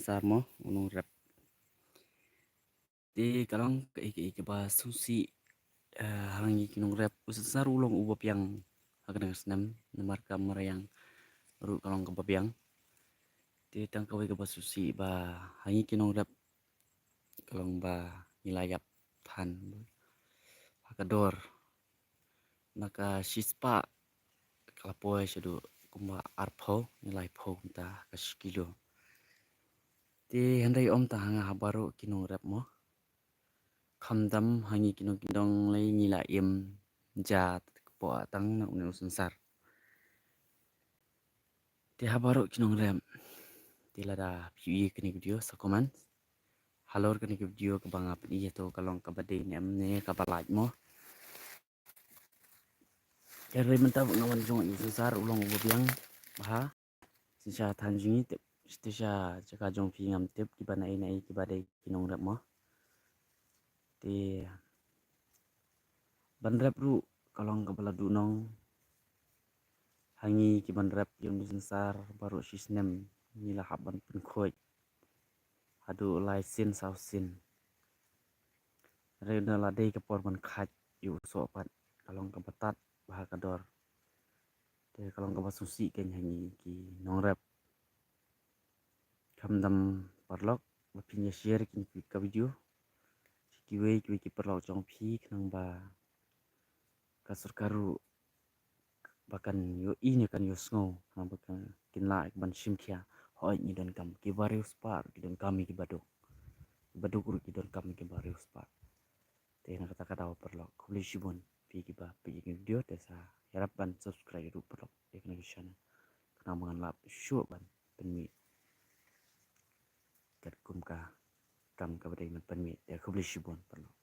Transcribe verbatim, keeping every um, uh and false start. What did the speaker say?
Avatar mo, u nongrep. Te ka long kaei kaei kaba sngewsih, eh, ha ngi ki nongrep, u Sangsar u long uba biang ha kane ka snem, namar ka mariang ruh ka long kaba biang. Te tang kawei kaba sngewsih ba ha ngi ki nongrep ka long ba ngi la ïap than ha ka dor na ka shispah, ka la poi shaduh kumba arphew ne laiphew kumta ka shi kilo. Te hynrei ym tang ha nga, ha baroh ki nongrep mo. Khamtam ha ngi ki nongkyndong lei ngi la im ja kpoh tang na une u Sangsar. Te ha baroh ki nongrep, te lada phi ïohi kane ka video sa comment. Halor kane ka video kaba nga pyni ïa to ka long kaba dei ne em ne kaba lait mo. Hynrei mynta nga wan jong u Sangsar u long uba biang bha. Shisha than jong ngi tip, shisha jaka jong phi ngam tip kiba naei naei kiba dei ki nongrep mo. Te ban rep ruh ka long kaba la duhnong ha ngi ki ban rep ïa u Sangsar, baroh shi snem ngi la hap ban pynkhuid haduh lai sien saw sien. Hynrei da la dei ka por ban khait ïa u soh pat ka long kaba tad bha ka dor. Te ka long kaba sngewsih kein ha ngi ki nongrep. Khamtam paralok, ba phin ïa share kine ki ka video sha kiwei kiwei ki paralok jong phi khnang ba ka sorkar ruh ba kan ïohi ne kan ïohsngew, khnang ba kan, kin lah ban shim khia. Hooid ngi donkam kiba riewspah, ki donkam ïa kiba duk, kiba duk ruh ki donkam ïa kiba riewspah. Te na kata ka daw paralok, khublei shibun phi kiba peit ïa kane ka video, te sa ïarap ban subscribe ruh paralok ïa kane ka channel khnang ba ngan lap shuh ban pynmih katkum ka kam kaba dei ban pynmih. Te khublei shibun paralok.